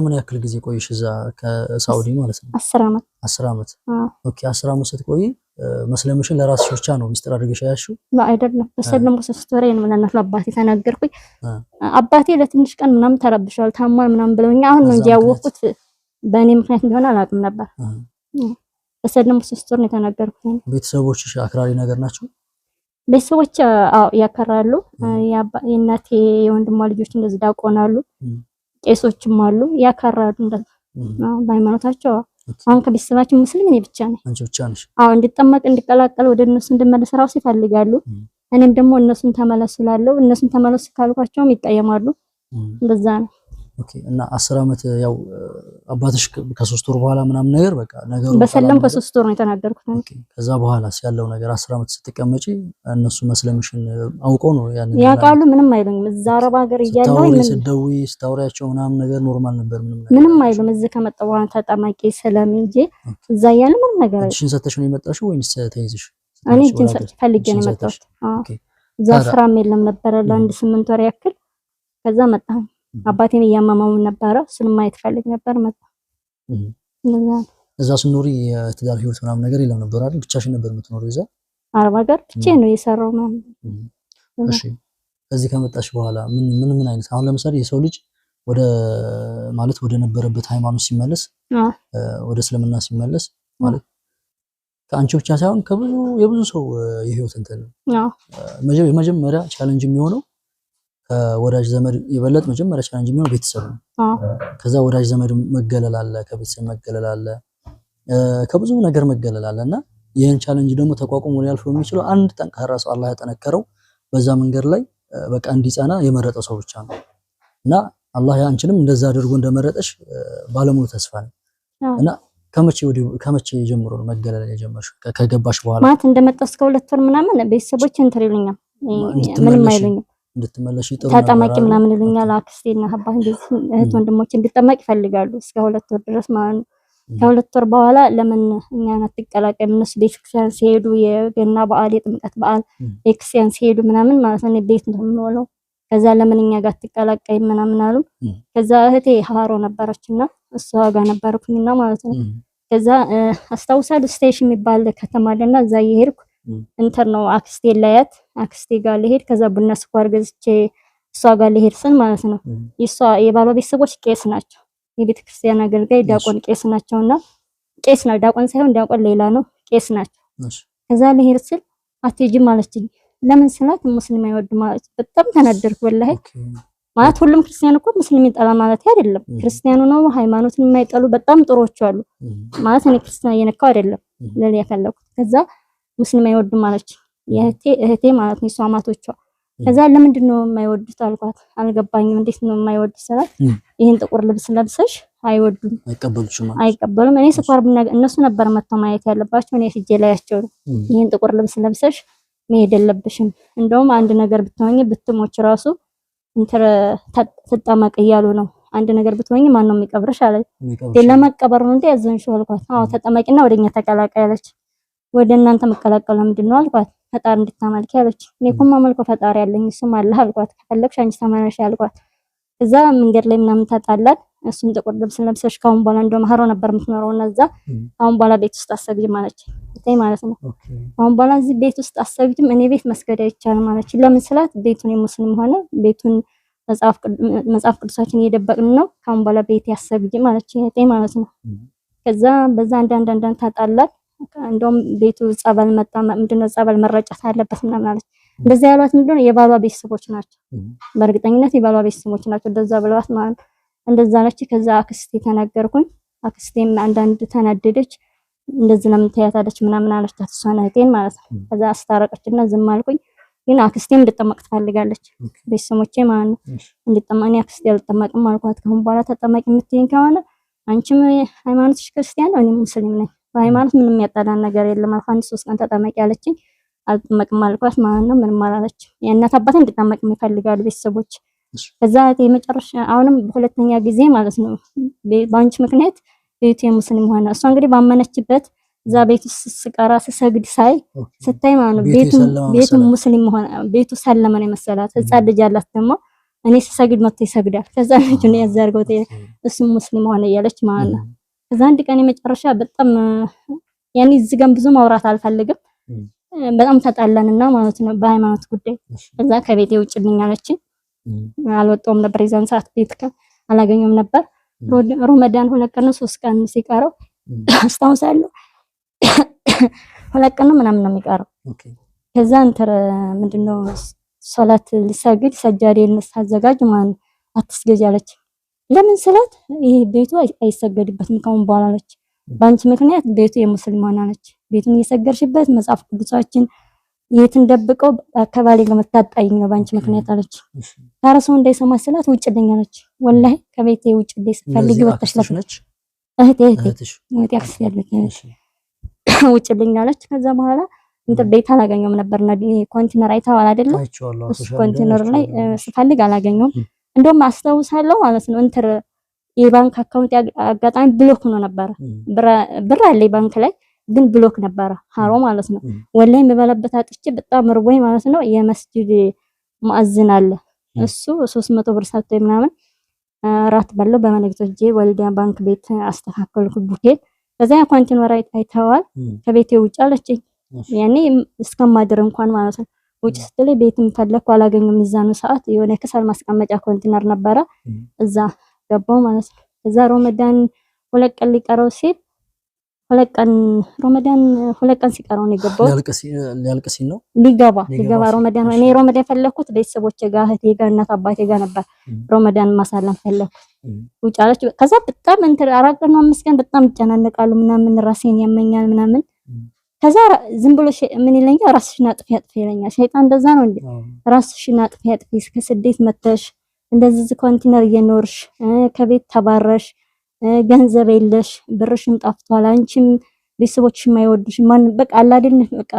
ምን ያክል ጊዜ ቆይሽ እዛ ከሳውዲ ማለት ነው? 10 ዓመት። 10 ዓመት። Okay። 10 ዓመት ስትቆይ መስለምሽን ለራስሽ ብቻ ነው ሚስጥር አድርገሽ ያልሽው? አይደለም፣ በሰለምኩ 3 ወሬ ነው ለእናት ለአባቴ ተናገርኩኝ። አባቴ ለትንሽ ቀን ምናምን ተረብሸዋል፣ ታሟል ምናምን ብለውኛ። አሁን ነው እንጂ ያወቅኩት በእኔ ምክንያት እንደሆነ አላውቅም ነበር። በሰለምኩ 3 ወር ነው የተናገርኩት። ቤተሰቦችሽ አክራሪ ነገር ናቸው? ቤተሰቦች አዎ ያከራሉ። የእናቴ የወንድሟ ልጆች እንደዚህ ዲያቆን አሉ፣ ቄሶችም አሉ፣ ያከራሉ እንደዚህ በሃይማኖታቸው። አሁን ከቤተሰባችን ሙስሊም እኔ ብቻ ነኝ። አንቺ ብቻ ነሽ? አዎ፣ እንድጠመቅ እንድቀላቀል ወደ እነሱ እንድመለስ ራሱ ይፈልጋሉ። እኔም ደግሞ እነሱን ተመለሱ እላለሁ። እነሱን ተመለሱ ካልኳቸውም ይቀየማሉ። እንደዛ ነው። Okay። እና 10 ዓመት ያው አባትሽ ከ3 ወር በኋላ ምናምን ነገር በቃ ነገሩ በሰለም ከ3 ወር ነው የተናገርኩት። Okay። ከዛ በኋላስ ያለው ነገር 10 ዓመት ስትቀመጪ እነሱ መስለምሽን አውቀው ነው ያንን ያውቃሉ። ምንም አይሉኝም። እዛ አረብ ሀገር እያለሁ ምን ስትደውይ ስታወሪያቸው ምናምን ነገር normal ነበር? ምንም ነገር ምንም አይሉም። እዚህ ከመጣሁ በኋላ ተጠማቂ ሰለም እንጂ እዛ እያለ ምንም ነገር አይሉም። እጅሽን ሰተሽ ነው የመጣሽው ወይንስ ተይዘሽ? እኔ እጄን ሰጥቼ ፈልጌ ነው የመጣሁት። እዛ ስራም የለም ነበረ ለአንድ 8 ወር ያክል። ከዛ መጣሁ። አባቴን እያመመው ነበረ። እሱንም ማየት ፈልግ ነበር መጣ። እዛ ስኖሪ የትዳር ህይወት ምናምን ነገር የለም ነበር አይደል? ብቻሽን ነበር የምትኖሪው እዛ? አረብ ሀገር ብቻዬን ነው የሰራው ምናምን። እሺ፣ እዚህ ከመጣሽ በኋላ ምን ምን ምን አይነት አሁን ለምሳሌ የሰው ልጅ ወደ ማለት ወደ ነበረበት ሃይማኖት ሲመለስ ወደ እስልምና ሲመለስ ማለት ከአንቺ ብቻ ሳይሆን ከብዙ የብዙ ሰው የህይወት እንትን ነው። የመጀመሪያ challenge የሚሆነው ከወዳጅ ዘመድ የበለጠ መጀመሪያ challenge የሚሆነው ቤተሰብ ነው። ከዛ ወዳጅ ዘመድ መገለል አለ፣ ከቤተሰብ መገለል አለ፣ ከብዙ ነገር መገለል አለ። እና ይህን challenge ደግሞ ተቋቁሞ ሊያልፈው የሚችለው አንድ ጠንካራ ሰው አላህ ያጠነከረው በዛ መንገድ ላይ በቃ እንዲጸና የመረጠው ሰው ብቻ ነው። እና አላህ አንቺንም እንደዛ አድርጎ እንደመረጠሽ ባለሙሉ ተስፋ ነው። እና ከመቼ ጀምሮ ነው መገለል የጀመርሽው? ከገባሽ በኋላ ማለት እንደመጣሁ እስከ 2 ወር ምናምን ቤተሰቦች እንትን ይሉኛል፣ ምንም አይሉኝም። እንድትመለሽ ጥሩ ተጠማቂ ምናምን ይሉኛል። አክስቴና አባቴ እንደዚህ እህት ወንድሞች እንድጠመቅ ይፈልጋሉ እስከ 2 ወር ድረስ ማለት ነው። ከ2 ወር በኋላ ለምን እኛን አትቀላቀይም? እነሱ ቤተክርስቲያን ሲሄዱ የገና በዓል የጥምቀት በዓል ቤተክርስቲያን ሲሄዱ ምናምን ማለት ነው ቤት ነው የምውለው። ከዛ ለምን እኛ ጋር አትቀላቀይም ምናምን አሉ። ከዛ እህቴ ሀሮ ነበረችና እሷ ጋር ነበርኩኝና ማለት ነው። ከዛ አስታውሳለሁ station የሚባል ከተማ አለና እዛ እየሄድኩ እንትን ነው አክስቴ ላያት አክስቴ ጋር ልሄድ ከዛ ቡና ስኳር ገዝቼ እሷ ጋር ልሄድ ስል ማለት ነው የሷ የባሏ ቤተሰቦች ቄስ ናቸው። የቤተክርስቲያን አገልጋይ ዲያቆን ቄስ ናቸውና ቄስ ነው ዲያቆን ሳይሆን ዲያቆን ሌላ ነው ቄስ ናቸው። ከዛ ልሄድ ስል አትሄጂም አለችኝ። ለምን ስላት ሙስሊም አይወድም አለች። በጣም ተናደድኩ ወላሂ። ማለት ሁሉም ክርስቲያን እኮ ሙስሊም ይጠላ ማለት አይደለም። ክርስቲያኑ ነው ሃይማኖትን የማይጠሉ በጣም ጥሩዎች አሉ። ማለት እኔ ክርስቲያን እየነካው አይደለም ለኔ ያፈለኩት። ከዛ ሙስሊም አይወድም አለች የእህቴ እህቴ ማለት ነው የሷ አማቶቿ። ከዛ ለምንድን ነው የማይወዱት አልኳት። አልገባኝም እንዴት ነው የማይወዱት ስላት ይሄን ጥቁር ልብስ ለብሰሽ አይወዱም፣ አይቀበሉም። እኔ ስኳር ቡና እነሱ ነበር መጥተው ማየት ያለባቸው፣ እኔ ሂጄ ላያቸው ነው። ይሄን ጥቁር ልብስ ለብሰሽ መሄድ የለብሽም፣ እንደውም አንድ ነገር ብትሆኚ ብትሞች ራሱ እንትን ትጠመቅ እያሉ ነው። አንድ ነገር ብትሆኚ ማን ነው የሚቀብርሽ አለች። ለመቀበር ነው እንዴ ያዘንሽው አልኳት። አዎ ተጠመቂና ወደኛ ተቀላቀይ አለች። ወደ እናንተ መቀላቀለው ምንድን ነው አልኳት። ፈጣሪ እንድታመልኪ አለች። እኔ እኮ የማመልከው ፈጣሪ አለኝ እሱም አለ አልኳት። ከፈለግሽ አንቺ ተመለሽ አልኳት። እዛ መንገድ ላይ ምናምን ተጣላን። እሱም ጥቁር ልብስ ለብሰሽ ካሁን በኋላ እንደውም ሀሮ ነበር የምትኖረው እና እዛ አሁን በኋላ ቤት ውስጥ አሰግጂም አለች። እቴ ማለት ነው አሁን በኋላ እዚህ ቤት ውስጥ አሰግጂም እኔ ቤት መስገድ አይቻልም አለች። ለምን ስላት ቤቱን የሙስሊም ሆነ ቤቱን መጽሐፍ ቅዱሳችን እየደበቅን ነው ካሁን በኋላ ቤት ያሰግጂም አለች እቴ ማለት ነው። ከዛ በዛ አንዳንድ አንዳንድ ተጣላን። እንደውም ቤቱ ጸበል መጣ ምንድነው ጸበል መረጨት አለበት ምናምን አለች። እንደዛ ያሏት ምንድነው የባሏ ቤተሰቦች ናቸው። በእርግጠኝነት የባሏ ቤተሰቦች ናቸው እንደዛ ብለዋት ማለት እንደዛ አለች። ከዛ አክስቴ ተናገርኩኝ። አክስቴም አንዳንድ ተናደደች። እንደዚህ ለምን ትያታለች ምናምን አለቻት እሷን እህቴን ማለት ነው። ከዛ አስታረቀችና ዝም አልኩኝ። ግን አክስቴም እንድጠመቅ ትፈልጋለች ቤተሰቦቼ ማለት ነው። እንድጠመቅ እኔ አክስቴ አልጠመቅም አልኳት። ከአሁን በኋላ ተጠመቂ የምትይኝ ከሆነ አንቺም ሃይማኖትሽ ክርስቲያን ነው እኔም ሙስሊም ነኝ። በሃይማኖት ምንም ያጣላን ነገር የለም አልኳት። አንድ 3 ቀን ተጠመቂ አለችኝ። አልጠመቅም አልኳት ማለት ነው። ምንም አላለችም። የእናት አባቴ እንድጠመቅ ይፈልጋሉ ቤተሰቦች። ከዛ የመጨረሻ አሁንም በሁለተኛ ጊዜ ማለት ነው በአንቺ ምክንያት ቤቱ የሙስሊም ሆነ። እሷ እንግዲህ ባመነችበት እዛ ቤቱ ስቀራ ስሰግድ ሳይ ስታይ ማለት ነው ቤቱ ሙስሊም ሆነ። ቤቱ ሰለመ ነው የመሰላት። ህፃን ልጅ አላት ደግሞ እኔ ስሰግድ መጥቶ ይሰግዳል። ከዛ ልጁን ያዝ አድርገው እሱም ሙስሊም ሆነ እያለች ማለት ነው። ከዛ አንድ ቀን የመጨረሻ በጣም ያኔ እዚህ ጋር ብዙ ማውራት አልፈልግም። በጣም ተጣላንና ማለት ነው በሃይማኖት ጉዳይ። ከዛ ከቤቴ ውጭልኝ አለችኝ። አልወጣሁም ነበር የዛን ሰዓት ቤት አላገኘሁም ነበር። ሮመዳን 2 ቀን 3 ቀን ሲቀረው አስታውሳለሁ። 2 ቀን ምናምን ነው የሚቀረው። ከዛ እንትን ምንድነው ሶላት ሊሰግድ ሰጃዴን ሳዘጋጅ ማለት ነው አትስገጂ አለች። ለምን ስላት ይሄ ቤቱ አይሰገድበትም ካሁን በኋላ አለች። በአንቺ ምክንያት ቤቱ የሙስሊም ሆነ አለች። ቤቱን እየሰገድሽበት መጽሐፍ ቅዱሳችን የትን ደብቀው ከባሌ ጋር መታጣይኝ ነው በአንቺ ምክንያት አለች። ኧረ ሰው እንዳይሰማ ስላት ውጭልኝ አለች። ወላሂ ከቤቴ ውጭልኝ ስትፈልጊ ወጥተሽ ለፈች እህቴ እህቴ አክስቴ ያለች ውጭልኝ አለች። ከዛ በኋላ እንትን ቤት አላገኘሁም ነበርና ኮንቲነር አይተኸዋል አይደለ? እሱ ኮንቲነር ላይ ስፈልግ አላገኘሁም። እንደውም አስታውሳለሁ ማለት ነው እንትን የባንክ account አጋጣሚ block ሆኖ ነበረ። ብር አለ ባንክ ላይ ግን block ነበረ ሀሮ ማለት ነው። ወላሂ የምበላበት አጥቼ በጣም ርቦኝ ማለት ነው። የመስጂድ ሙአዝን አለ እሱ 300 ብር ሰጥቶኝ ምናምን እራት በላሁ። በመንግስት እጄ ወልዲያ ባንክ ቤት አስተካከልኩ ቡኬት። ከዛ ኮንቲነር አይተኸዋል ከቤቴ ውጭ አለችኝ። ያኔ እስከማድር እንኳን ማለት ነው ውጭ ስትለኝ ቤትም ፈለኩ አላገኘሁም። የዛኑ ሰዓት የሆነ ከሰል ማስቀመጫ ኮንቲነር ነበረ እዛ ገባው ማለት ነው። እዛ ሮመዳን 2 ቀን ሊቀረው ሲል 2 ቀን ሮመዳን 2 ቀን ሲቀረው ነው የገባው። ሊያልቅ ሲል ነው ሊገባ ሮመዳን። እኔ ሮመዳን የፈለኩት ቤተሰቦቼ ጋር እህቴ ጋር እናት አባቴ ጋር ነበር ሮመዳን ማሳለም ፈለኩት። ውጭ አለች። ከዛ በጣም እንትን 4 ቀን ነው 5 ቀን በጣም እጨናነቃለሁ ምናምን ራሴን ያመኛል ምናምን። ከዛ ዝም ብሎ ምን ይለኛል፣ ራስሽን አጥፊ አጥፊ ይለኛል። ሸይጣን እንደዛ ነው እንዴ? ራስሽን አጥፊ አጥፊ እስከ ስደት መተሽ እንደዚህ ኮንቲነር እየኖርሽ ከቤት ተባረሽ ገንዘብ የለሽ ብርሽም ጠፍቷል፣ አንቺም ቤተሰቦችሽ የማይወዱሽ ማን በቃ አለ አይደል በቃ።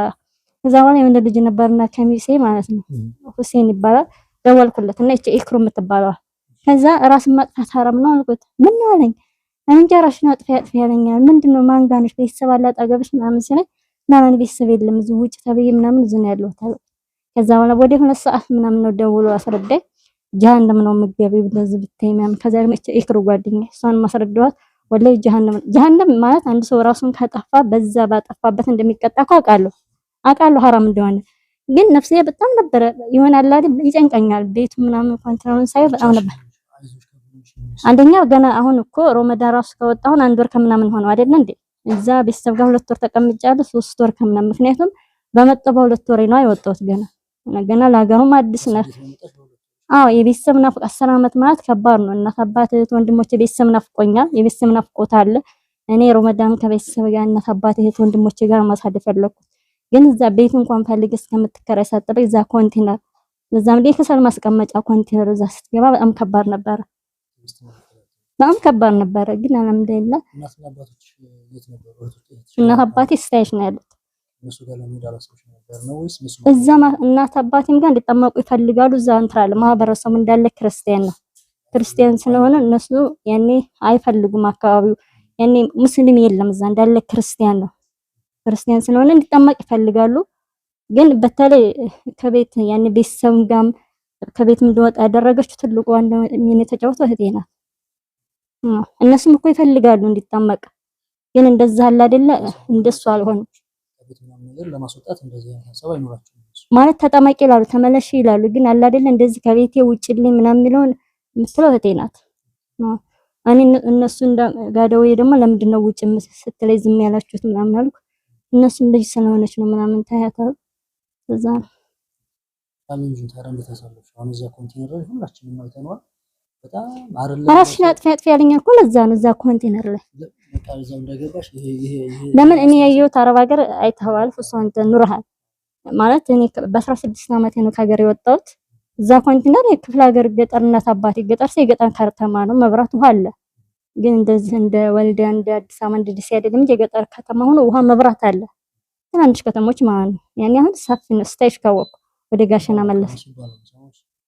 ከዛ በኋላ የወንድ ልጅ ነበርና ከሚሴ ማለት ነው ሁሴን ይባላል። ደወልኩለት እና እቺ ኢክሩ የምትባለዋ ከዛ ራስን ማጥፋት ሐራም ነው አልኩት። ምን ነው አለኝ። እንጃ ራስሽን አጥፊ አጥፊ ያለኛል። ምንድነው ማን ጋር ነሽ ቤተሰብ አለ አጠገብሽ ምናምን ሲለኝ ምናምን ቤተሰብ የለም እዚህ ውጭ ተብዬ ምናምን እዚህ ነው ያለሁት። ከዛ በኋላ ወደ 2 ሰዓት ምናምን ነው ደውሎ አስረዳኝ። ጀሃነም ነው የምትገቢው እንደዚህ ብታይ ምናምን። ከዛ ደግሞ ኢክሩ ጓደኛዬ እሷን ማስረዳኋት። ወላሂ ጀሃነም ጀሃነም ማለት አንድ ሰው ራሱን ካጠፋ በዛ ባጠፋበት እንደሚቀጣ እኮ አውቃለሁ አውቃለሁ ሐራም እንደሆነ። ግን ነፍሴ በጣም ነበረ ይሆናል አይደል ይጨንቀኛል። ቤቱ ምናምን ኮንትራውን ሳይ በጣም ነበር። አንደኛ ገና አሁን እኮ ሮመዳን ራሱ ከወጣ አሁን 1 ወር ከምናምን ሆነው አይደል እንዴ? እዛ ቤተሰብ ጋር 2 ወር ተቀምጫለሁ፣ 3 ወር ከምናምን። ምክንያቱም በመጣሁ በ2 ወሬ ነው የወጣሁት። ገና ገና ለሀገሩም አዲስ ነው። አዎ የቤተሰብ ናፍቆት 10 ዓመት ማለት ከባድ ነው። እናት አባት እህት ወንድሞቼ ቤተሰብ ናፍቆኛል። የቤተሰብ ናፍቆት አለ። እኔ ሮመዳን ከቤተሰብ ጋር እናት አባት እህት ወንድሞቼ ጋር ማሳለፍ ፈለኩት። ግን እዛ ቤት እንኳን ፈልግ እስከምትከራይ ሳትጠብቅ እዛ ኮንቲነር እዛም ላይ ከሰል ማስቀመጫ ኮንቲነር እዛ ስትገባ በጣም ከባድ ነበረ። በጣም ከባድ ነበረ። ግን አልሐምዱሊላህ እናት አባቴ ስታይሽ ነው ያሉት። እዛ እናት አባቴም ጋር እንዲጠመቁ ይፈልጋሉ። እዛ እንትን አለ ማህበረሰቡ እንዳለ ክርስቲያን ነው። ክርስቲያን ስለሆነ እነሱ ያኔ አይፈልጉም። አካባቢው ያኔ ሙስሊም የለም እዛ እንዳለ ክርስቲያን ነው። ክርስቲያን ስለሆነ እንዲጠመቅ ይፈልጋሉ። ግን በተለይ ከቤት ያኔ ቤተሰብ ጋርም ከቤትም እንድወጣ ያደረገችው ትልቁ ዋና ሚና የተጫወተው እህቴ ናት። እነሱም እኮ ይፈልጋሉ እንዲጠመቅ፣ ግን እንደዛ አለ አይደለ እንደሱ አልሆነም። ማለት ተጠመቂ ይላሉ፣ ተመለሽ ይላሉ። ግን አለ አይደለ እንደዚህ ከቤቴ ውጭልኝ ምናምን የሚለውን የምትለው እህቴ ናት። እኔ እነሱ ጋደው ደግሞ ለምንድን ነው ውጭ ስትለኝ ዝም ያላችሁት ምናምን አልኩ። እነሱም ልጅ ስለሆነች ነው ምናምን ታያታሉ። እዛ ነው ራስሽን አጥፊ አጥፊ ያለኝ እኮ ለዛ ነው። እዛ ኮንቴነር ላይ ለምን እኔ ያየሁት አረብ ሀገር አይተኸዋል፣ አንተ ኑረሃል ማለት እኔ በ16 ዓመቴ ነው ከሀገር የወጣሁት። እዛ ኮንቴነር የክፍለ ሀገር ገጠር እናት አባቴ ገጠር ሰው የገጠር ከተማ ነው፣ መብራት ውሃ አለ። ግን እንደዚህ እንደ ወልዲያ እንደ አዲስ አበባ እንደ ደሴ አይደለም እንጂ የገጠር ከተማ ሆኖ ውሃ መብራት አለ። ትናንሽ ከተሞች ማለት ነው። ያኔ አሁን ሰፊ ነው። ስታይሽ ካወቅኩ ወደ ጋሸና መለስ።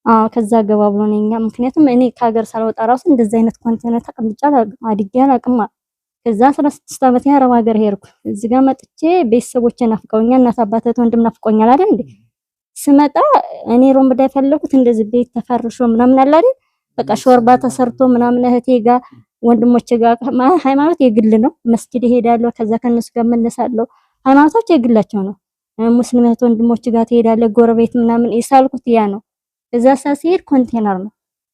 አዎ ከዛ ገባ ብሎ ነው እኛ። ምክንያቱም እኔ ከሀገር ሳልወጣ ራሱ እንደዚህ አይነት ኮንቴነር ተቀምጬ አድጌ አላውቅም። ከዛ 16 ዓመት የአረብ ሀገር ሄድኩ። እዚህ ጋር መጥቼ ቤተሰቦቼ ናፍቀውኛል፣ እናት አባት እህት ወንድም ናፍቆኛል አይደል እንዴ? ስመጣ እኔ ሮምዳ የፈለኩት እንደዚህ ቤት ተፈርሾ ምናምን አለ አይደል? በቃ ሾርባ ተሰርቶ ምናምን እህቴ ጋር ወንድሞቼ ጋር፣ ሃይማኖት የግል ነው። መስጊድ እሄዳለሁ፣ ከዛ ከነሱ ጋር መነሳለሁ። ሃይማኖታቸው የግላቸው ነው። ሙስሊም እህት ወንድሞች ጋር ትሄዳለህ፣ ጎረቤት ምናምን የሳልኩት ያ ነው። እዛ ሲሄድ ኮንቴነር ነው፣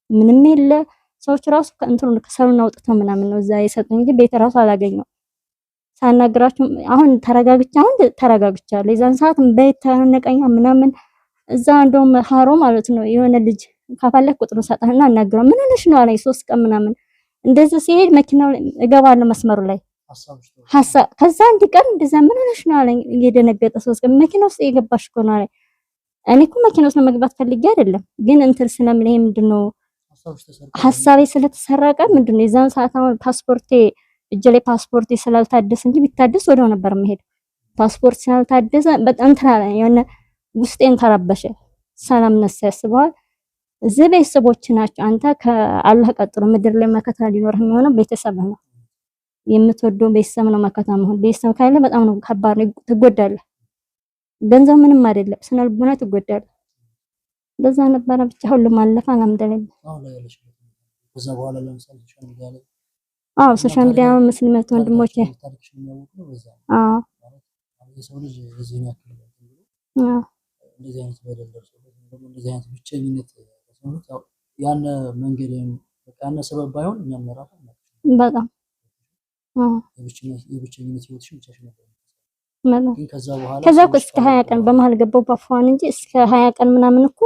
ምንም የለ። ሰዎች ራሱ ከእንትኑ ከሰሉን አውጥተው ምናምን ነው እዛ የሰጡኝ እንጂ ቤት ራሱ አላገኘሁም። ሳናግራችሁ አሁን ተረጋግቻ አሁን ተረጋግቻለሁ። የዛን ሰዓት ቤት ተነቀኛ ምናምን እዛ እንደውም ሀሮ ማለት ነው የሆነ ልጅ ካፈለክ ቁጥሩን ሰጠህና አናግረው ምን ሆነሽ ነው አለኝ። 3 ቀን ምናምን እንደዚህ ሲሄድ መኪናው እገባለሁ መስመሩ ላይ ሐሳብ ከዛ አንድ ቀን እንደዛ ምን ሆነሽ ነው አለኝ እየደነገጠ 3 ቀን መኪና ውስጥ እየገባሽ እኮ ነው አለኝ። እኔ እኮ መኪና ውስጥ ለመግባት ፈልጌ አይደለም ግን እንትን ስለምን ይሄ ምንድነው ሐሳቤ ስለተሰረቀ ምንድነው የዛን ሰዓት አሁን ፓስፖርቴ እጄ ላይ ፓስፖርቴ ስላልታደሰ እንጂ ቢታደስ ወዲያው ነበር የምሄድ። ፓስፖርት ስላልታደሰ በጣም እንትን አለኝ የሆነ ውስጤን ተረበሸ። ሰላም ነሳ ያስበዋል። እዚህ ቤተሰቦች ናቸው። አንተ ከአላህ ቀጥሎ ምድር ላይ መከታ ሊኖርህ የሚሆነው ቤተሰብ ነው። የምትወደው ቤተሰብ ነው መከታ መሆን። ቤተሰብ ካለ በጣም ነው ከባድ ነው፣ ትጎዳለህ። ገንዘብ ምንም አይደለም፣ ስነ ልቦና ትጎዳለህ። በዛ ነበረ ብቻ ሁሉም አለፈ፣ አልሐምዱሊላህ። አዎ social media ሙስሊም ወንድሞቼ አዎ እንደዚህ አይነት በደል ደርሶበት ደግሞ እንደዚህ አይነት ብቸኝነት ተሰምቶት ያው ያነ መንገድ በቃ ያነ ሰበብ ባይሆን እኛም ለራሱ በጣም አዎ የብቸኝነት ህይወትሽን ብቻሽን ነበር። ግን ከዛ በኋላ ከዛ እኮ እስከ 20 ቀን በመሀል ገባው ባፏን እንጂ እስከ 20 ቀን ምናምን እኮ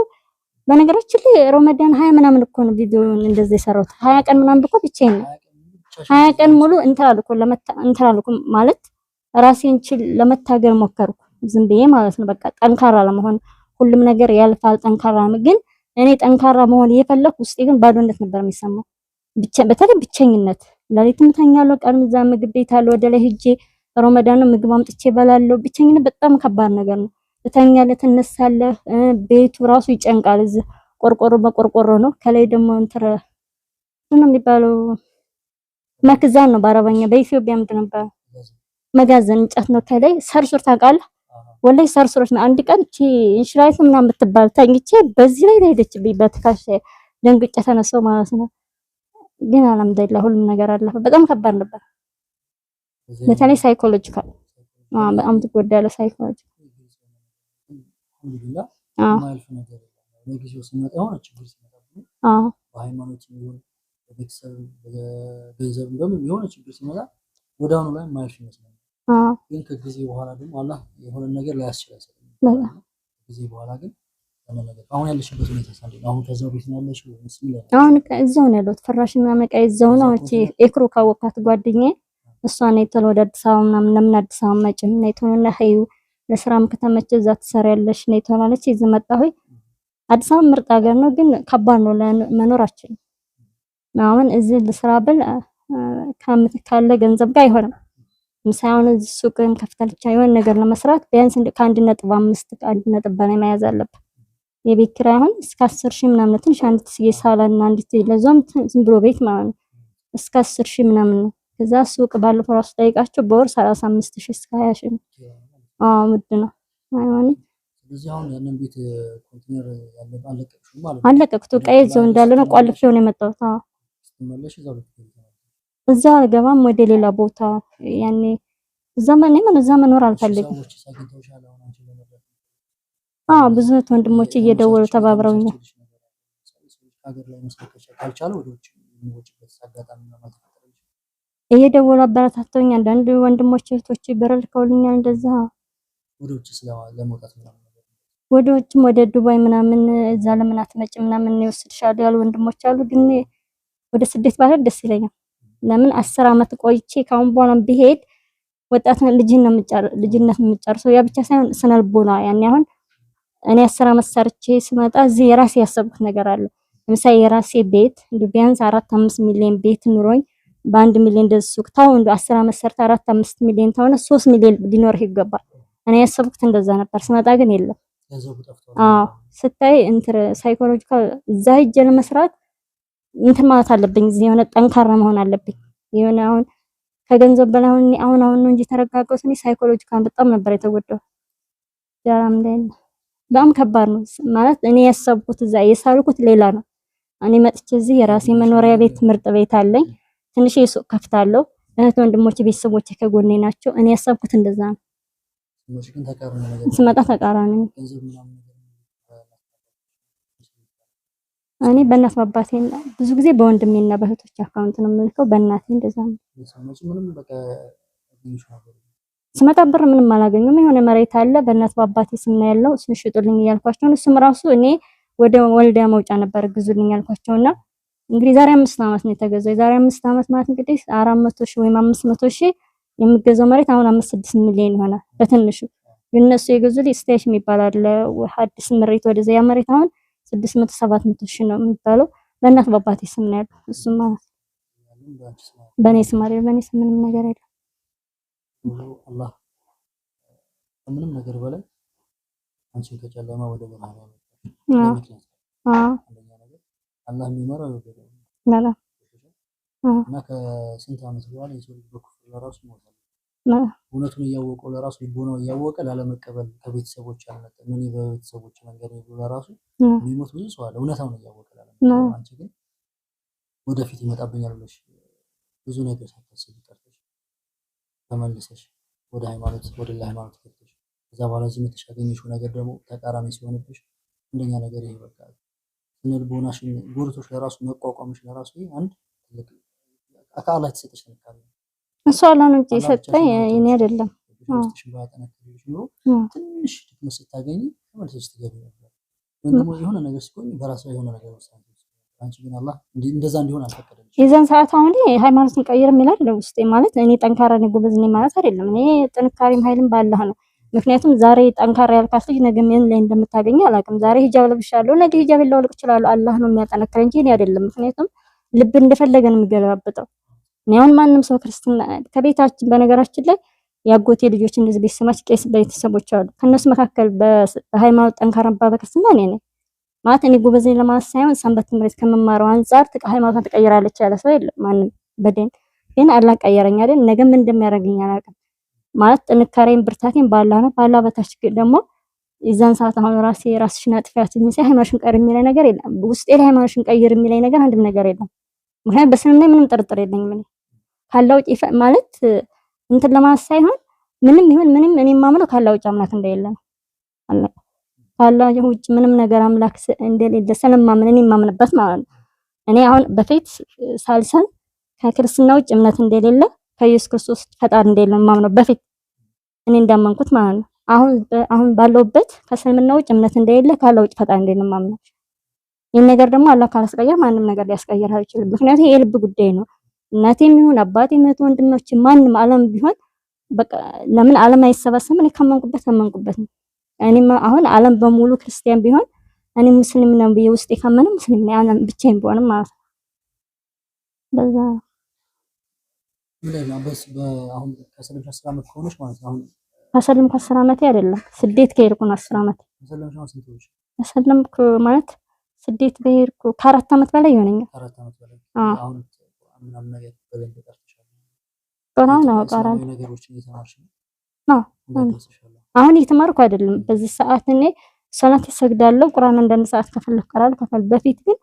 በነገራችን ላይ ረመዳን 20 ምናምን እኮ ነው ቪዲዮውን እንደዚህ የሰራሁት። 20 ቀን ምናምን እኮ ብቻዬን ነው። 20 ቀን ሙሉ እንትን አልኩ እንትን አልኩ ማለት ራሴን ችል ለመታገል ሞከርኩ ዝም ብዬ ማለት ነው። በቃ ጠንካራ ለመሆን ሁሉም ነገር ያልፋል፣ ጠንካራ ግን እኔ ጠንካራ መሆን እየፈለኩ ውስጤ ግን ባዶነት ነበር የሚሰማው። ብቻ በተለይ ብቸኝነት፣ ሌሊትም እተኛለሁ፣ ቀን እዛ ምግብ ቤት አለ ወደ ላይ ሄጄ ረመዳን ምግብ አምጥቼ እበላለሁ። ብቸኝነት በጣም ከባድ ነገር ነው። ትተኛለህ፣ ትነሳለህ፣ ቤቱ ራሱ ይጨንቃል። እዚህ ቆርቆሮ በቆርቆሮ ነው። ከላይ ደግሞ እንትን ነው የሚባለው መክዛን ነው በአረበኛ፣ በኢትዮጵያ ምንድን ነበር መጋዘን እንጨት ነው። ከላይ ሰርሱር ታውቃለህ? ወላሂ ሰርሱሮች ነው። አንድ ቀን እቺ እንሽላሊት ምናምን የምትባል ተኝቼ በዚህ ላይ ሄደችብኝ በትከሻዬ ደንግጬ ተነሳሁ ማለት ነው። ግን አልሐምዱሊላህ ሁሉም ነገር አለፈ። በጣም ከባድ ነበር። በተለይ psychological በጣም ትጎዳለህ። psychological አልሐምዱሊላህ የማያልፍ ነገር የለም። ለጊዜው ሲመጣ የሆነ ችግር ሲመጣብን በሃይማኖት ይሁን በቤተሰብ በገንዘብ በምን የሆነ ችግር ሲመጣ ወዲያውኑ ላይ የማያልፍ ይመስላል። ግን ከጊዜ በኋላ ደግሞ አላህ የሆነ ነገር ላያስችል አይሰጥም። ከጊዜ በኋላ ግን አሁን ያለሽበት ሁኔታ እንዴት ነው? አሁን ከዛው ቤት ነው ያለሽው ወይስ ምን ላይ? አሁን እዛው ነው ያለሁት። ፍራሽ ምናምን ዕቃ እዛው ነው። እቺ ኤክሮ ካወቃት ጓደኛዬ እሷ ነይ ቶሎ ወደ አዲስ አበባ ምናምን ለምን አዲስ አበባ መጭም ነይ ቶሎ እና ኸዩ ለስራም ከተመቸ እዛ ትሰሪያለሽ ነይ ቶሎ አለች። እዚህ መጣሁኝ። አዲስ አበባ ምርጥ ሀገር ነው፣ ግን ከባድ ነው ለመኖር አችልም። አሁን እዚህ ልስራ ብል ካለ ገንዘብ ጋር አይሆንም። ምሳውን እዚህ ሱቅን ከፍተልቻ የሆነ ነገር ለመስራት ቢያንስ ከ1.5 ከ1 በላይ መያዝ አለብን። የቤት ኪራይ አሁን እስከ 10 ሺህ ምናምን ትንሽ አንዲት የሳላና አንዲት ለዛም ዝም ብሎ ቤት ማለት ነው እስከ 10 ሺህ ምናምን ነው። ከዛ ሱቅ ባለፈው ራሱ ጠይቃቸው በወር 35 ሺህ እስከ 20 ሺህ ነው። አዎ ውድ ነው። አይሆንም። ስለዚህ አሁን ያንን ቤት ኮንቴነር ያለበት አለቀቅሽው ማለት ነው? አለቀቅኩት። ዕቃዬ እዛው እንዳለ ነው። ቆልፌው ነው የመጣሁት። አዎ ስትመለሽ እዛው እዛው አልገባም፣ ወደ ሌላ ቦታ ያኔ እዛ ምን እዛ መኖር አልፈልግም። አዎ ብዙ እህት ወንድሞች እየደወሉ ተባብረውኛል። እየደወሉ አበረታተውኝ አንዳንድ ወንድሞች እህቶች ብር ልከውልኛል። እንደዛ ወደ ውጭም ወደ ዱባይ ምናምን እዛ ለምን አትመጭም ምናምን ይወስድሻል ያሉ ወንድሞች አሉ። ግን ወደ ስደት ባልሄድ ደስ ይለኛል። ለምን 10 ዓመት ቆይቼ ካሁን በኋላ ብሄድ ወጣት ልጅነት ነው የምጨርሰው። ያ ብቻ ሳይሆን ስነልቦና ያኔ አሁን እኔ 10 ዓመት ሰርቼ ስመጣ እዚህ የራሴ ያሰብኩት ነገር አለ። ለምሳሌ የራሴ ቤት እንዲሁ ቢያንስ 4-5 ሚሊዮን ቤት ኑሮኝ በ1 ሚሊዮን እንደዚህ ሱቅ ታው እንዲሁ 10 ዓመት ሰርተ 4-5 ሚሊዮን ተሆነ 3 ሚሊዮን ሊኖርህ ይገባል። እኔ ያሰብኩት እንደዛ ነበር። ስመጣ ግን የለም። አዎ ስታይ እንትን psychological እዛ ሂጅ ለመስራት እንትን ማለት አለብኝ። እዚህ የሆነ ጠንካራ መሆን አለብኝ። የሆነ አሁን ከገንዘብ በላይ አሁን አሁን ነው እንጂ ተረጋጋሁት። እኔ psychological በጣም ነበር የተጎዳው። ጃራም ላይ በጣም ከባድ ነው ማለት እኔ ያሰብኩት እዛ የሳልኩት ሌላ ነው። እኔ መጥቼ እዚህ የራሴ መኖሪያ ቤት ምርጥ ቤት አለኝ። ትንሽ የሱቅ ከፍታለሁ። እህት ወንድሞቼ፣ ቤተሰቦቼ ከጎኔ ናቸው። እኔ ያሰብኩት እንደዛ ነው። ስመጣ ተቃራኒ ነው። እኔ በእናት በአባቴ ብዙ ጊዜ በወንድሜና በእህቶች account ነው የምልከው። በእናቴ እንደዛ ነው። ስመጣ ብር ምንም አላገኙም። የሆነ መሬት አለ በእናት በአባቴ ስም ነው ያለው። እሱን ሽጡልኝ እያልኳቸው ነው። እሱም ራሱ እኔ ወደ ወልዲያ መውጫ ነበር ግዙልኝ ያልኳቸውና እንግዲህ ዛሬ 5 ዓመት ነው የተገዛው። የዛሬ 5 ዓመት ማለት እንግዲህ 400 ሺህ ወይም 500 ሺህ የሚገዛው መሬት አሁን 5-6 ሚሊዮን ይሆናል በትንሹ። እነሱ የገዙልኝ station የሚባል አለ አዲስ መሬት ወደዛ ያ መሬት አሁን 600-700 ሺህ ነው የሚባለው። በእናት በአባቴ ስም ነው ያለው። እሱም ማለት በእኔ ስም አይደለም። በእኔ ስም ምንም ነገር የለም። አላህ ከምንም ነገር በላይ አንቺን ከጨለማ ወደ ብርሃን ያመጣሽ አንደኛ ነገር አላህ የሚመራው የወደደው ነው እና ከስንት ዓመት በኋላ የሰው ልጅ በኩፍር ለራሱ ይሞታል። እውነቱን እያወቀው ለራሱ ልቦናው እያወቀ ላለመቀበል ከቤተሰቦች አልመጣም እኔ በቤተሰቦች መንገድ ብሎ ለራሱ የሚሞት ብዙ ሰው አለ፣ እውነታውን እያወቀ ላለመቀበል። አንቺ ግን ወደፊት ይመጣብኛል ብለሽ ብዙ ነገር ሳታስቢ ቀርተሽ ተመልሰሽ ወደ ሃይማኖት ወደ ሌላ ሃይማኖት ገብተሽ ከዛ በኋላ እዚህ መጥተሽ ያገኘሽው ነገር ደግሞ ተቃራኒ ሲሆንብሽ አንደኛ ነገር ይሄ በቃ ስነ ልቦናሽን ጎድቶሽ ለራሱ መቋቋምሽ ለራሱ ይሄ አንድ ትልቅ ከአላህ የተሰጠሽ ጥንካሬ ነው። እሱ አላህ ነው እንጂ የሰጠኝ እኔ አይደለም። ውስጥሽን ባያጠነክርልሽ ኖሮ ትንሽ ድክመት ስታገኝ ተመልሰሽ ትገቢ ነበር። ወይም ደግሞ የሆነ ነገር ሲቆይ በራሷ የሆነ ነገር ውሳኔ አንቺ ግን አላህ እንደዛ እንዲሆን አልፈቀደልሽም። የዛን ሰዓት አሁን ሃይማኖትን ቀይር የሚል አይደለም ውስጤ። ማለት እኔ ጠንካራ ነኝ ጎበዝ ነኝ ማለት አይደለም። እኔ ጥንካሬም ኃይልም ባላህ ነው። ምክንያቱም ዛሬ ጠንካራ ያልካት ልጅ ነገ ምን ላይ እንደምታገኝ አላውቅም። ዛሬ ሂጃብ ለብሻለሁ፣ ነገ ሂጃብ ላውልቅ እችላለሁ። አላህ ነው የሚያጠነክረኝ እንጂ እኔ አይደለም። ምክንያቱም ልብ እንደፈለገ ነው የሚገለባበጠው። እኔ አሁን ማንም ሰው ክርስትና ከቤታችን በነገራችን ላይ ያጎቴ ልጆች እንደዚህ ቤተሰቦች ቄስ ቤተሰቦች አሉ። ከነሱ መካከል በሃይማኖት ጠንካራ በክርስትና እኔ ነኝ። ማለት እኔ ጎበዝ ነኝ ለማለት ሳይሆን ሰንበት ትምህርት ከመማረው አንጻር ሃይማኖቷን ትቀይራለች ያለ ሰው የለም ማንም። በደን ግን አላህ ቀየረኝ አይደል? ነገ ምን እንደሚያደርግኝ አላውቅም። ማለት ጥንካሬን ብርታቴን ባላህ ነው። ባላህ በታች ደግሞ የዛን ሰዓት አሁን ራሴ ራስሽን አጥፊያት የሚል ሃይማኖትሽን ቀይር የሚለኝ ነገር የለም። ውስጤ ላይ ሃይማኖትሽን ቀይር የሚለኝ ነገር አንድም ነገር የለም። ምክንያቱም በእስልምና ምንም ጥርጥር የለኝም። እኔ ካላህ ውጪ ማለት እንትን ለማለት ሳይሆን ምንም ይሁን ምንም እኔ የማምነው ካላህ ውጪ አምላክ እንደሌለ ነው። ካላህ ውጪ ምንም ነገር አምላክ እንደሌለ ስለማምን እኔ የማምንበት ማለት ነው። እኔ አሁን በፊት ሳልሰን ከክርስትና ውጭ እምነት እንደሌለ ከኢየሱስ ክርስቶስ ፈጣሪ እንደሌለ የማምነው በፊት እኔ እንዳመንኩት ማለት ነው። አሁን ባለውበት ከእስልምና ውጭ እምነት እንደሌለ ካላህ ውጭ ፈጣሪ እንደሌለ የማምነው። ይሄን ነገር ደግሞ አላህ ካላስቀየር ማንም ነገር ሊያስቀይር አይችልም። ምክንያቱም የልብ ጉዳይ ነው። እናቴም ይሁን አባቴም እህት ወንድሞቼ ማንም ዓለም ቢሆን በቃ ለምን ዓለም አይሰበሰብም? እኔ ካመንኩበት ካመንኩበት ነው። እኔም አሁን ዓለም በሙሉ ክርስቲያን ቢሆን እኔ ሙስሊም ነኝ ብዬ ውስጤ ካመነ ሙስሊም ነኝ፣ ዓለም ብቻዬን ብሆንም ማለት ነው። በዛ ምን ነው በስ አሁን ከሰለምሽ 10 ዓመት ከሆነሽ ማለት ነው። አሁን ከሰለምኩ 10 ዓመቴ አይደለም፣ ስደት ከሄድኩ ነው 10 ዓመት። ከሰለምሽ አሁን ስንት ሆነሽ? ከሰለምኩ ማለት ስደት በሄድኩ ከ4 ዓመት በላይ ይሆነኛል። ከ4 ዓመት በላይ። አሁን ምናምን ነገር በደንብ ቀርተሻል? ቁርአን አዎ እቀራለሁ። ነገሮችን እየተማርሽ ነው? አዎ አሁን እየተማርኩ አይደለም። በዚህ ሰዓት እኔ ሶላት እሰግዳለሁ፣ ቁርአን አንዳንድ ሰዓት ከፈለኩ እቀራለሁ። ከፈለኩ በፊት ግን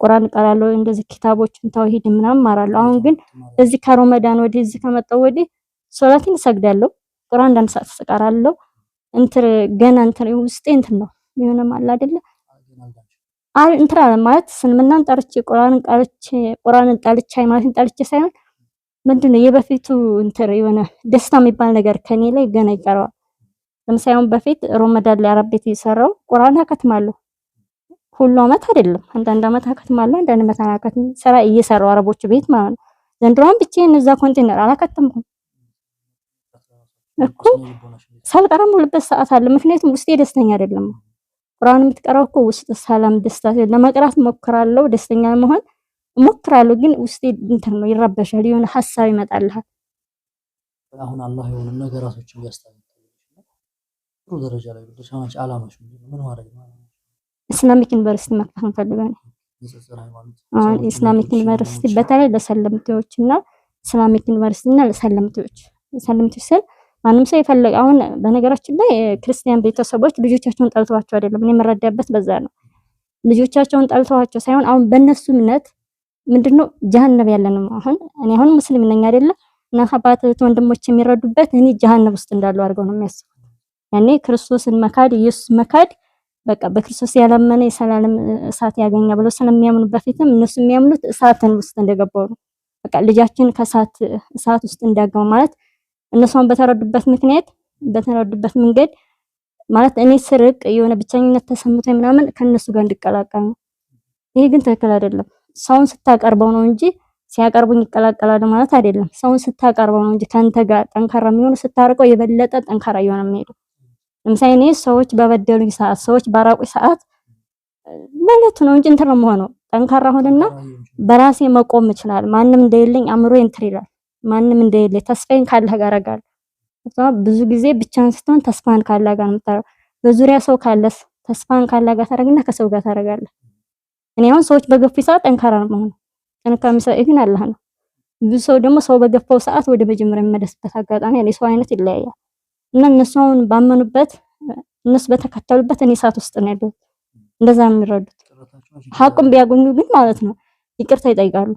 ቁርአን እቀራለሁ፣ እንደዚህ ኪታቦችን ተውሂድ ምናምን እማራለሁ። አሁን ግን እዚህ ከረመዳን ወዲህ እዚህ ከመጣሁ ወዲህ ሶላቴን እሰግዳለሁ፣ ቁርአን አንዳንድ ሰዓት እቀራለሁ። እንትን ገና እንትን ውስጤ እንትን ነው የሆነ ማለት አይደለ እንትን አለ ማለት እስልምናን ጠርቼ ቁርአንን ቀርቼ ቁርአንን ጠልቼ ሃይማኖትን ጠልቼ ሳይሆን ምንድነው የበፊቱ እንትን የሆነ ደስታ የሚባል ነገር ከኔ ላይ ገና ይቀረዋል። ለምሳሌ አሁን በፊት ረመዳን ላይ አረብ ቤት እየሰራሁ ቁርአን አከትማለሁ። ሁሉ አመት አይደለም፣ አንዳንድ አመት አከትማለሁ፣ አንዳንድ አመት አላከትም። ስራ እየሰራሁ አረቦች ቤት ማለት ነው። ዘንድሮም ብቻዬን እዛ ኮንቴነር አላከተምኩም እኮ ሳልቀራ የምውልበት ሰዓት አለ። ምክንያቱም ውስጤ ደስተኛ አይደለም። ቁርአን የምትቀራው እኮ ውስጥ ሰላም ደስታ ለመቅራት እሞክራለሁ፣ ደስተኛ መሆን እሞክራለሁ፣ ግን ውስጤ እንትን ነው ይረበሻል፣ የሆነ ሀሳብ ይመጣልሃል። አሁን አላህ የሆነ ነገራቶችን ቢያስተካክልልሽ ጥሩ ደረጃ ላይ ብትደርሺ አንቺ አላማሽ ምንድን ነው? ምን ማድረግ ነው? Islamic ዩኒቨርሲቲ መክፈት እንፈልጋለን። Islamic ዩኒቨርሲቲ በተለይ ለሰለምቴዎች እና Islamic ዩኒቨርሲቲ እና ለሰለምቴዎች ሰለምቴዎች ስል ማንም ሰው የፈለገ አሁን በነገራችን ላይ ክርስቲያን ቤተሰቦች ልጆቻቸውን ጠልተዋቸው አይደለም። እኔ የምረዳበት በዛ ነው። ልጆቻቸውን ጠልተዋቸው ሳይሆን አሁን በእነሱ እምነት ምንድነው ጀሃነም ያለ ነው። አሁን እኔ አሁን ሙስሊም ነኝ አይደለ? እና አባት እህት ወንድሞች የሚረዱበት እኔ ጀሃነም ውስጥ እንዳለው አድርገው ነው የሚያስቡት። ያኔ ክርስቶስን መካድ ኢየሱስ መካድ በቃ በክርስቶስ ያላመነ የዘላለም እሳት ያገኛ ብለው ስለሚያምኑ በፊትም እነሱ የሚያምኑት እሳትን ውስጥ እንደገባው ነው። በቃ ልጃችን ከእሳት እሳት ውስጥ እንዳገባ ማለት እነሷን በተረዱበት ምክንያት በተረዱበት መንገድ ማለት እኔ ስርቅ የሆነ ብቸኝነት ተሰምቶኝ ምናምን ከእነሱ ጋር እንድቀላቀል ነው። ይሄ ግን ትክክል አይደለም። ሰውን ስታቀርበው ነው እንጂ ሲያቀርቡኝ ይቀላቀላሉ ማለት አይደለም። ሰውን ስታቀርበው ነው እንጂ ከአንተ ጋር ጠንካራ የሚሆኑ ስታርቀው የበለጠ ጠንካራ እየሆነ የሚሄደው። ለምሳሌ እኔ ሰዎች በበደሉኝ ሰዓት፣ ሰዎች ባራቁኝ ሰዓት ማለት ነው እንጂ እንትን ነው የምሆነው። ጠንካራ ሆንና በራሴ መቆም እችላለሁ። ማንም እንደሌለኝ አእምሮዬ እንትን ይላል። ማንም እንደሌለኝ ተስፋዬን ካለህ ጋር አደርጋለሁ። ብዙ ጊዜ ብቻህን ስትሆን ተስፋን ካለህ ጋር ነው የምታደርገው። በዙሪያ ሰው ካለስ ተስፋን ካለህ ጋር ታደርግና ከሰው ጋር ታደርጋለህ። እኔ አሁን ሰዎች በገፉኝ ሰዓት ጠንካራ ነው የምሆነው። ጥንካሬ የሚሰጠኝ ግን አላህ ነው። ብዙ ሰው ደግሞ ሰው በገፋው ሰዓት ወደ መጀመሪያ የሚመለስበት አጋጣሚ አለ። የሰው አይነት ይለያያል። እና እነሱ አሁን ባመኑበት እነሱ በተከተሉበት እኔ እሳት ውስጥ ነው ያለሁት። እንደዛ ነው የሚረዱት። ሀቁን ቢያገኙ ግን ማለት ነው ይቅርታ ይጠይቃሉ።